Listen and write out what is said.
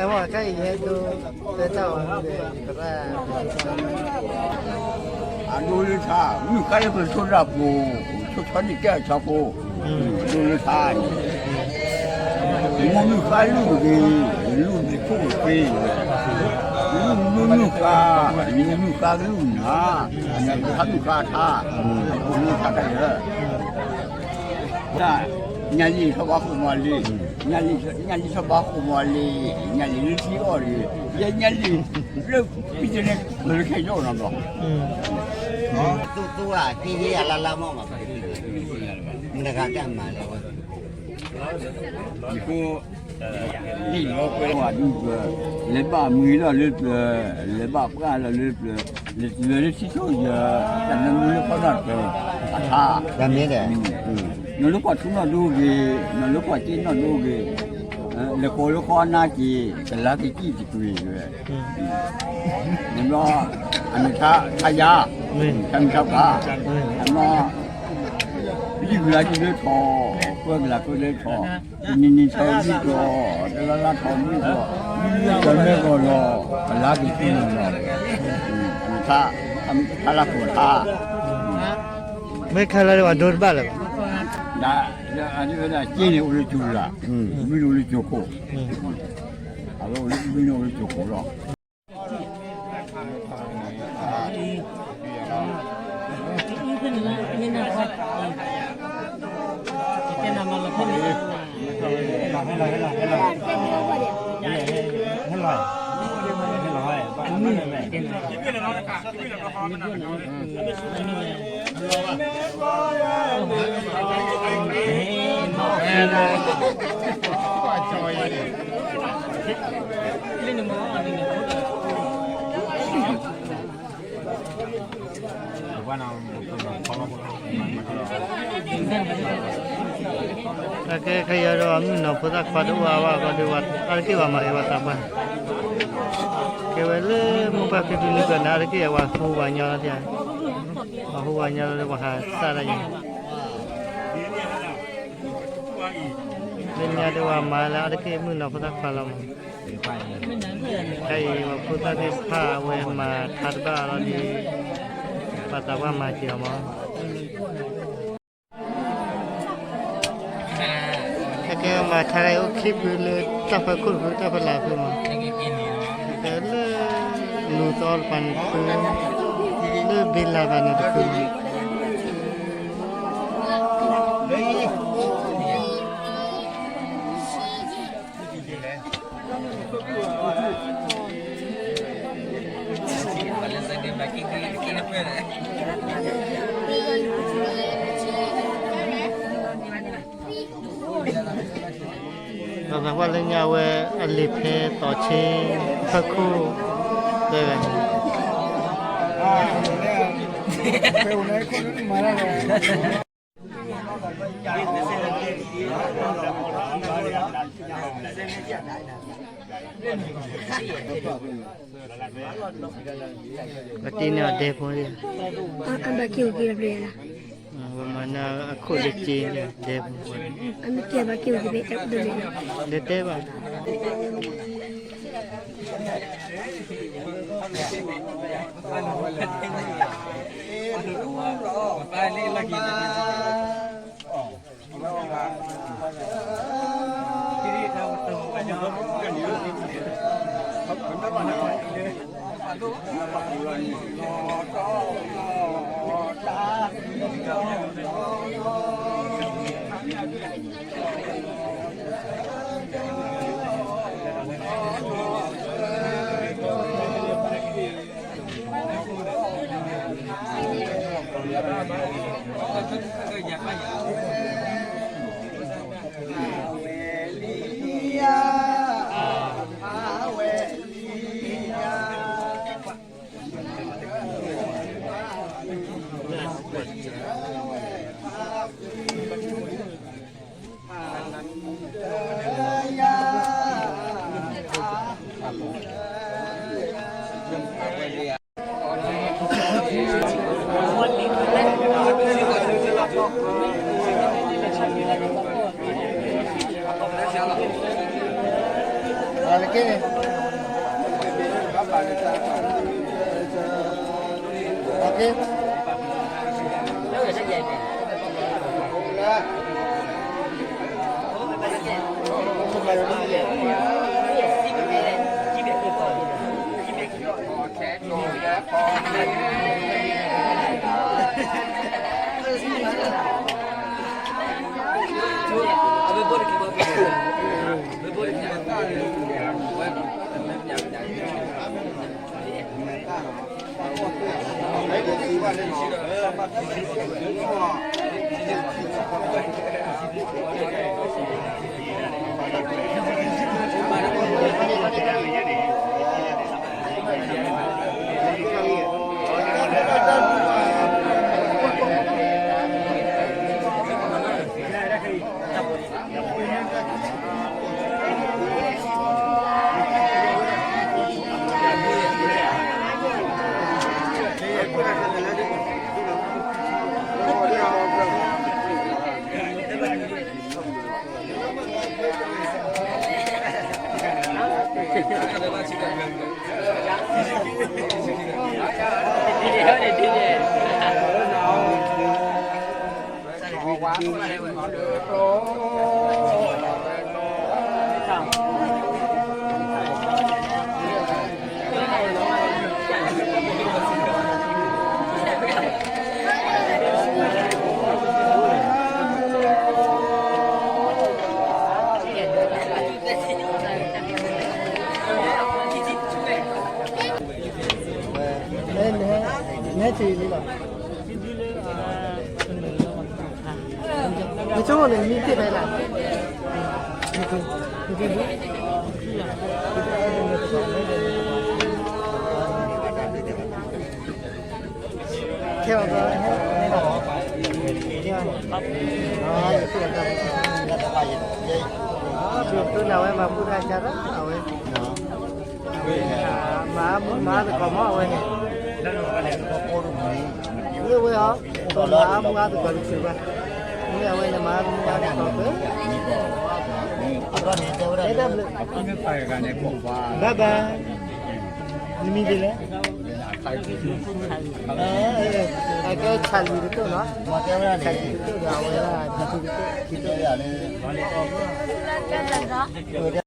အဝဲခဲအံၤဟဲဒိ ဟဲတၢ်အီၤ အဒိလၢထါ မုၢ်ဃါလၢပဆိဒၣ်ပူၤ ဆိဆီဒံၣ်ကဲအဆီဖိ အဒိလၢထါန့ၣ် မိၢ်မုၢ်ဃါလူၢ်တဂ့ၤ လူၢ်မ့ၢ်ခိၣ်တသ့ လူၢ်မုၢ်မုၢ်ဃါ လူၢ်မုၢ်ဃါကလူၢ်နၤ အမဲာ်တခါမုၢ်ဃါထါ အဒိလၢထါတၢ်လၢ တၢ် ညါလံၤထီၣ်ဘၣ်ဃိမီၤလံ, ညါလံၤထီၣ်ဘၣ်ဃိမီၤလံ, ညါလံၤလၢထံအီၣ်လံ, ယဲညါလံၤလၢ ပံတနဲ လၢခဲယီၣ်နီၤဘျီ, သူသူဟ့ၣ်ဟ့ၣ်အလါလါမီၢ်မး, မတဂၤတၢ်မၤလၢဝဲ, ယဃိ လံာ်လီၤကွဲဝဲဒုးပျၢၤ, လဲၤဘၣ်မံလီၤလၢပျၢၤ, လဲၤဘၣ်ပှၢ်လီၤလၢပျၢၤ, လဲၤတုၤလၢထံဆိယၢၤ, တၢ်နၢမူလၢဖီနီၢ်တၢၤ, အထါ, တၢ်မ့ၢ်ဒီး, နီၤလၢပှၤထူနီၢ်ဒိဂ့ၤ, နီၤလၢပှၤစ့နီၢ်ဒိဂ့ၤ, လဲၤကိးလၢဃီအနါက့ၤ, ကလါက့ၤစံၣ်တကွံာ်ဝဲ, န့ၣ်ဘျီ, အမ့ၢ်ထါယါ, ထါမ့ၢ်ထါပှၤ, အနီၤ လံၣ်ကလါက့ၤလၢထီၣ်, ကွဲကလါကွဲလၢထီၣ်, တနံၤနံၤထီၣ်ဘံၣ်ကျီၢ်, တလါလါထီၣ်ဘံၣ်ကျီၢ်, ဘံၣ်ကျီၢ်မဲာ်ကီၢ်လီၤ, ကလါက့ၤဆူနီၤလီၤ, ထါ, ထါလၢခိၣ်ထါ, မ့ၢ်ခါလၢပှၤဒိတဘၣ်လၢၤဘၣ်, ဒ်ဝဲဒၣ်စ့န့ၣ်အိၣ်လၢကၠိလၢ, ဘုန့ၣ်အိၣ်လၢကၠိခိၣ်, အဝဲအိၣ်လၢဘုန့ၣ်အိၣ်လၢကၠိခိၣ်လီၤ. အကဲ ခဲအံၤဒီး မုၢ်နီၢ်ဖိသၣ်ခွါတအိၣ်အါဘၣ်အဃိဒီး အါတက့ၢ်ပှၤမၤအံၤပှၤသးပှၢ်, ကဲဝဲလၢမိၢ်ပၢ်ဖံဖုလံၤကျၢၤန့ၣ် အါတက့ၢ်အဝဲဟူဝဲညီလီၤ, အဟူဝဲညီလီၤဒီး ပှၤဟးစၢ်ဒၣ်ယဲ, လၢညါဒီးပှၤမၤလၢအါတက့ၢ်မုၢ်နီၢ်ဖိသၣ်ခွါလီၤမး, ခဲအံၤပှၤဖိသၣ်သ့ၣ်တဖၣ်အဝဲမၤထါတဘၣ်လီၤဒီး ပှၤသးပှၢ်မၤစၢၤအီၤမး ကဲမၤထါအိၣ်ခံဖုလၢတၢ်ဖီခိၣ်တဖု တၢ်ဖီလာ်ဖုမး, ကဲလၢလူၤသီတဖၣ်န့ၣ်တဖု, လၢဘ့လးတဖၣ်န့ၣ်တဖုမး. ပှၤသးပှၢ်လၢညါဝဲအလံာ်ဖဲတီၤဆ့ဖၢခိၣ်, တဲဝဲ ပတံၤန့ၢ်အီၤဒဲဖိ, အဘၣ်က့ၤအိၣ်က့ၤဘျီလီၤ, ပမၤနၢၤအခိၣ်လၢက့ၤဒဲဖိ, အမ့ၢ်က့ၤဘၣ်က့ၤအိၣ်က့ၤဘျီ, ဒဲတဲဘၣ် ကဲန့ၣ် okay. နဆိကမိၣ်န့ၣ် မံသ့ၣ်ဖဲလဲၣ်. ခဲအံၤ ယသူၣ်နၤဝဲမၤဘူၣ်တၢ်ကါဒီး အဝဲ မၤမၤသကိးမီၤအဝဲန့ၣ် ဝဲဝဲအီၤ ပမၤမၤသကိးတစုဘၣ် မ့ၢ်အဝဲန့ၣ်မၤမၤသကိးဖဲ အဲၣ်ဒိးဘျုး bye bye နမံၤဒ်လဲၣ်. အကဲ Charlie တတိၢ်နီၤ Charlie တတိၢ်ဒီးအဝဲဒၣ် Charlie တတိၢ် Charlie တတိၢ်